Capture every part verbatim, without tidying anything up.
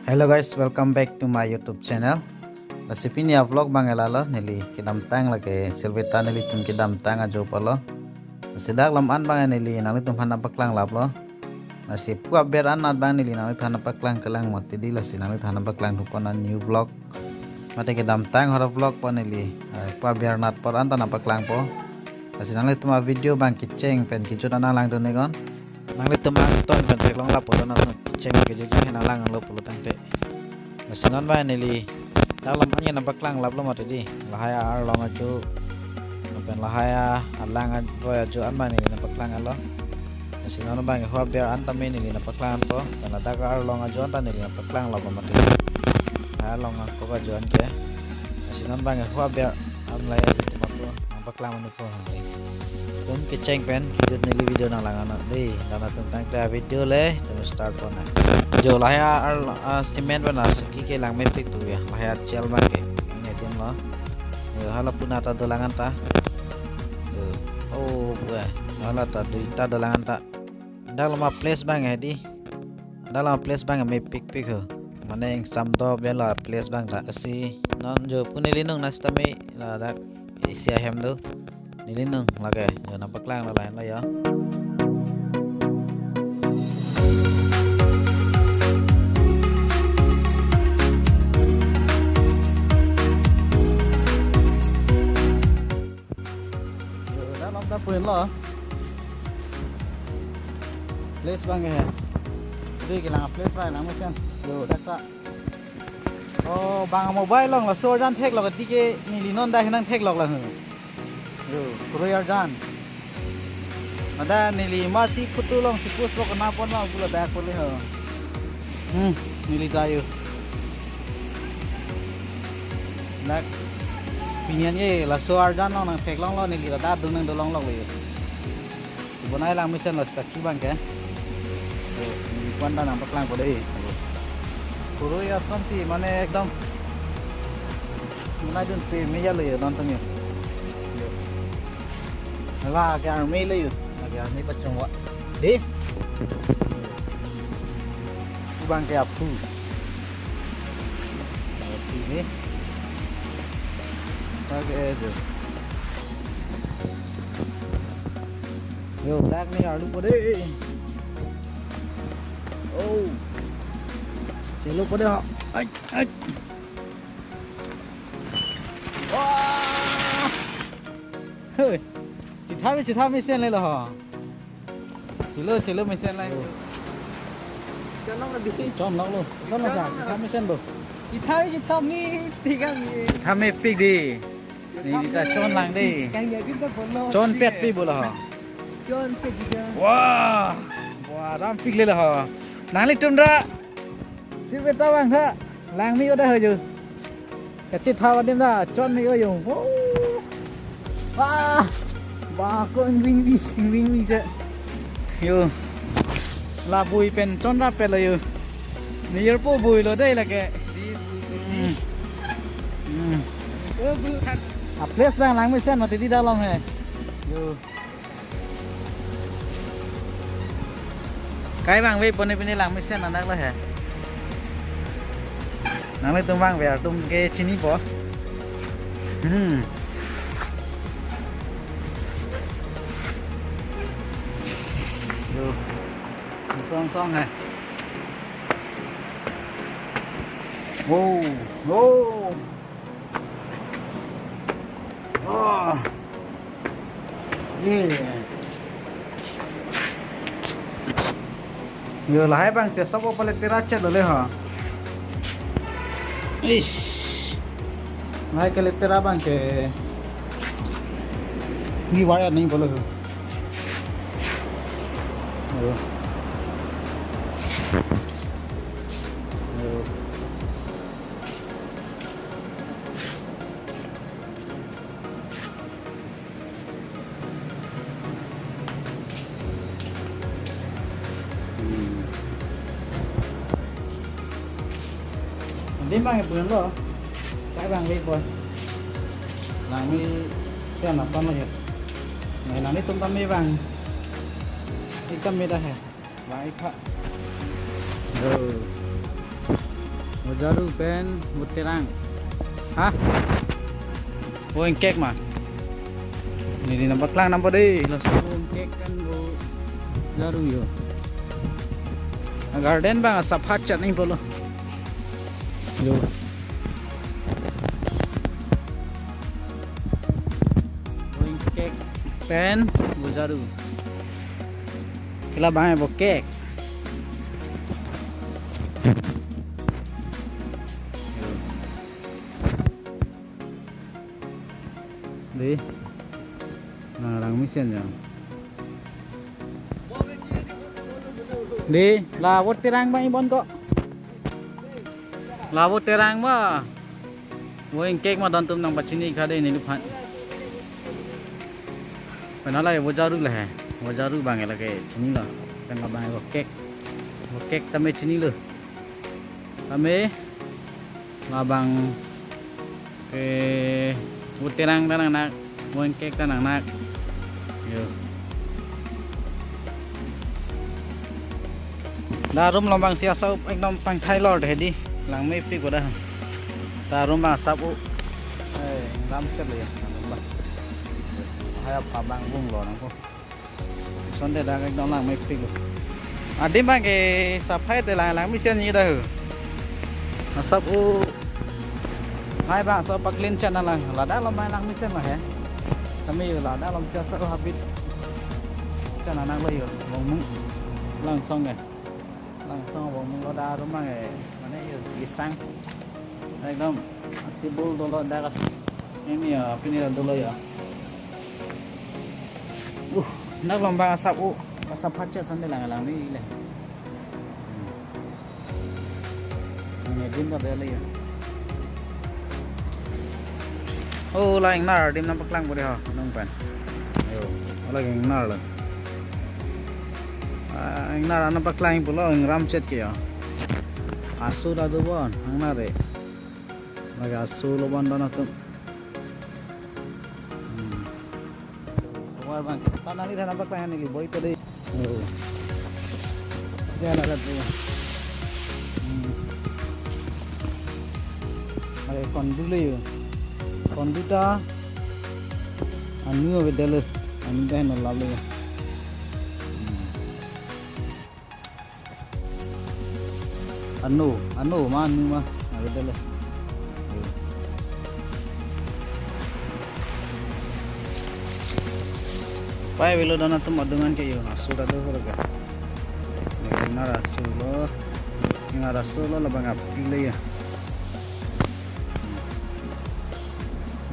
Hello guys, welcome back to my YouTube channel. Lasi pini a-vlog abang lalo, neli kedamtang lake Silveta nelitum kedamtang ajo apotlo. Lasi dak lam an abang neli nanglitum aphan nangpaklang laplo. Lasi pu aber anat abang neli nanglitum aphan nangpaklang kelang mati di, lasi nanglitum aphan nangpaklang thupo non a-new vlog. Mate kedamtang ahut a-vlog apot neli, eh, pu aber anat apot anta nangpaklangpo. Lasi nanglitum a-video abang kecheng pen kejut an nanglang dun iknon. Nanglitum angton pen theklong lapu lo, nang kecheng kejut he nanglang lo pulo tangte. Lasi non abang neli dak lam an ke nangpaklang laplo mati di. Lahai arlong ajo pen lahai alang aroi ajo an abang neli nangpaklang lo. Lasi non abang hu aber an tame neli nangpaklang po. Pen ladak arlong ajo an ta neli nangpaklang laplo mati. Lahai arlong ako ajo an ke. Lasi non abang hu aber an lahai ajo tuma po nangpaklang manu po. Dun kecheng pen kejut neli video nanglang anat di. Dak nangtum tangte a-video le, tum start pon nang. Jo lahai ar, ah, cement pen a-suki ke langmepik pu ya. Lahai a-chel abang ke. Ini dun lo. Yo, hala puna ta dolang anta. Yo. Oh, wah. Hala ta duita dolang anta. Dak lam a-place abang he di. Dak lam a-place abang mepikpik ho. Mane ingsam do belo a-place abang ta. Lasi non jo pu neli nung nastame ladak isi ahem do. Neli nung lake jo nangpaklang lo lain lo yo. Yo, dak lam ta pu henlo. Place abang he. Dui kelang a-place abang nangmesen. Yo, dak ta. Oh, bang mobile along laso arjan theklok, atike neli non dak nangtheklok lang. Yo, kurui arjan. Ada neli masi photo alongsi post lo, kena pon ma pulo dak pule ho. Hmm, neli ta yo. Dak pini an ke laso arjan along nangtheklonglo, neli ta adung nangdolonglok lo yo. Bonai langmesen lo statue abang ke. Yo, neli ko-an ta nangpaklangpo dei. Kurui asonsi mane ekdom bonai dunpe me ya lo yo, non tong yo. Yo. Lake army lo yo. Lake army pachong wa. Dei. Abang ke aphu. Aphu ni. Lake jo. Yo, dak ne arlu po dei. Oh. Chelo po dei ha. Ai, ai. Wah. Hei. Chitha me, chitha mesen le lo ha. Chelo, chelo mesen le. Chonlok lo di. Chonlok lo. Chonlok sa. Chitha mesen bo. Chitha, chitha me, tiga me. Chitha mepik dei. Neli ta chonlang dei. Kang ya kita bono. Chonpet pi bo lo ha. Chonpet dei. Wah. Wah, rampik le lo ha. Nanglitum ta Silveta abang ta langme-o dak ho jo. Kachethap adim ta chonme-o jo. Oh. Wah. Ba ko ingring bi, ingring bi se. Yo. La bui pen chonrap pet lo yo. Ni yer po bui lo dei lake. Hmm. Hmm. A-place abang langmesen mati di dak along he. Yo. Kai vangve pon ne pine langmesen anak lo he. Nanglitum vangve atum ke chinipo. Hmm. Yo. Song song he. Oh, oh. Oh. Ye. Yo, lahai abang si sopo pale tera chet lo le ha. Ish. Lahai ke le tera abang ke. Ni waya ni bolo. Yo. Yo. Hmm. Adim abang ipun lo. Kai abang le ipun. Langmesen ason lo ya. Nah, nanglitum tame abang. Itum me dak he. Bang ipha. Oh. Jaru pen Voterang. Ha? Vo ingkek ma. Neli nangpaklang nangpo dei. Laso vo ingkek pen vo jaru yo. Garden abang asap hachat nangpo lo. Yo. Vo ingkek pen vo jaru. Ke labang vo kek. Dei. Nang langmesen jang. Dei, la Voterang abang ibon ko. La Voterang ba. Vo ingkek ma don atum nangpachini kha dei neliphan. Pen la vo jaru la he. Vo jaru abang lake chinilo. Pen labang vo kek. Vo kek tame chinilo. Tame labang ke Voterang ta nangnak, vo ingkek ta nangnak. Yo. Dak arum along abang si asap ekdom pangthai lor dei dei. Langmepik ko dak. Dak arum abang asap o. Eh, ram chet lo ya. Arum abang. Hai apa abang bung lo nangpo. Sonte dak ekdom langmepik lo. Adim abang ke safai te lang langmesen ni dah. Asap o. Hai abang asap pa-clean chan lang. Ladak along abang langmesen ma he. Tame yo ladak along chan asap habit. Chan anak lo yo. Vongmung. Langsong ke. Langsong vongmung lo dak arum abang ke. Mane yo gesang. Ekdom atibul dolo dak. Ini ya, pini la dolo ya. Uh, dak along abang asap o, asap hachat sonte lang langme le. Ini din ta dele ya. Oh, la ingnar adim nangpaklangpo dei ho, nung pen. Yo, la ingnar lo. Ah, ingnar nangpaklangpo lo, ingram chet ke yo. Asu ta do bon, ingnar dei. Lake asu lo bon don atum. Hmm. Tovar abang ke. Ta nangli than abang ke neli boi ko dei. Oh. Dia na rat dei. Hmm. Are kondu le yo. Kondu ta anu avedetlo. Anu ta henlo lalo yo. Hmm. Ano, ano ma, ano ma. Avedetlo. Pai avelo don atum adungan ke yo, asu ta do horo ke. Ingnar asu lo, ingnar asu lo labang api le ya.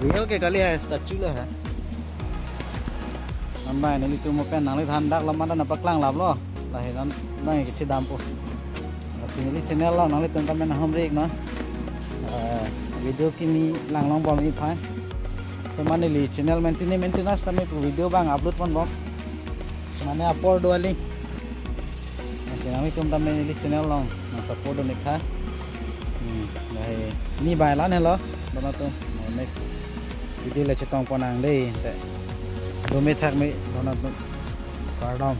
Real ke kali hai, statue lo hai. Ambai nelitum pen nangli than dak lam ta nangpaklang lap lo. Lahai non bang ke chedampo. Lasi neli channel lo nanglitum tame nanghumri iknon. Eh, video kimi langlong bom iphan. Tema neli channel maintenance maintenance tame pu video abang upload pon bom. Mane apor do kali. Lasi nanglitum tame neli channel along nangsupport dun ik tha. Hmm, lahai ni bai lan helo. Don atum. Next video le chetong pon nang dei. Te. Dome thakme don atum. Kardom.